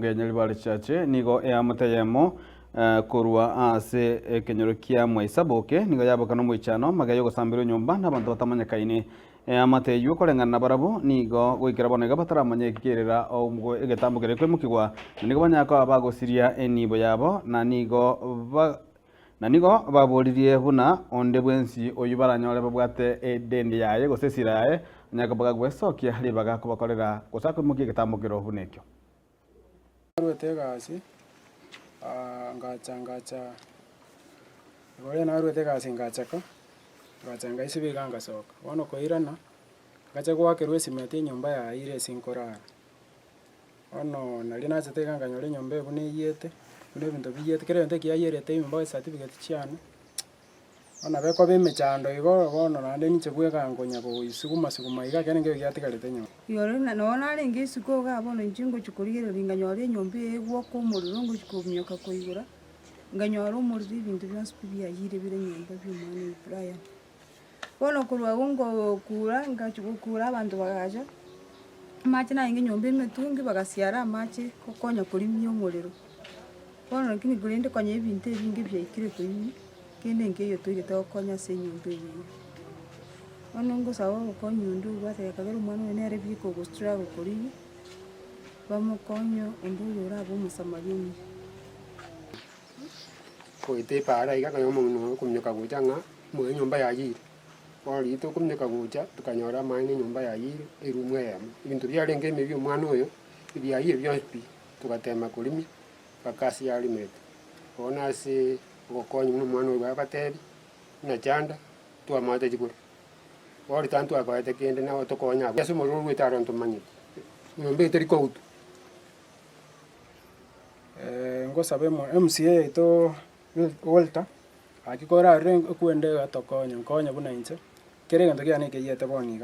Nyaribari Church nigo eamate eyemo korwa ase ekenyoro kia Mwaisaboke nigo yaboka nomoichano magega y'ogosamberwa enyomba n'abanto batamanyekaini. Eamate eyio koreng'ana nabarabwo nigo goikera bono iga bataramanya eki kerera egetambo keria koimokigwa na nigo banyara koba bagosiria enibo yabo na nigo Na nigo baboririe buna onde bwensi oyio baranyore babwate edeni yaye gose esira yaye, onyare kobaga gwesokia ribaga kobakorera gose akoimokia egetambokero buna ekio. Narwete egasi, ngacha ngacha, igo rende narwete egasi ngachaka, ngacha ngaisibia iga ngasoka. Bono koirana, ngacha goakerwa esimiti enyomba yaye ere ase nkorara. Bono nario nachete iga nkanyora enyomba eye buna eyiete, buna ebinto biyiete, kera egento ekiayierete ime mpaka chicertificate chiane, bono nabo ekoba emechando igo, bono naende ninche bweka nkonya goisuguma suguma iga ekero nkeiyo giatigarete nyomba. Igoro noo narenge isiko igaa bono inche ngochia korigereria nkanyora enyomba eye egwoka omorero ngochia kominyoka koigora, nkanyora omorero ebinto bionsi pi biayire bire nyomba bia omwana oyo Brian. Bono korwa abwo ngokura, ngachia gokura abanto bagacha, amache narenge nyomba emetungi bagasiara amache gokonya korimia omorero. Bono lakini korende konya ebinto ebinge biaikire koimia, kende nkeiyo toigete gokonya ase enyomba eye iga. Bono ngosaba obokonyi onde obwate ekagera omwana oyo nere bieka ogo struggle korigia, bamokonye onde oyo orabe omosamaria omuya. Goeta epaara iga akanyora omong'ina oyo okominyoka gocha ng'a moyo enyomba yayiire. Bono riria tokominyoka gocha, tokanyora amaene enyomba yayiire, eroom eyemo. Ebinto biarenge ime bia omwana oyo, ebiayiire bionsi pi, togatema korimia, mpaka ase yarimerete. Bono ase ogokonya buna omwana oyo babatebia, buna chanda, twamaete chikura. Bono ritang'ani twakoete kende nabo tokonya abwo, ase omorero oruete aro ntomanyeti, enyomba eye teri koutwa. Ngosabe MCA yaito Walter, gaki korarore ekwende iga tokonye, nkonye buna inche, kera egento kiane ekeiyete bono iga.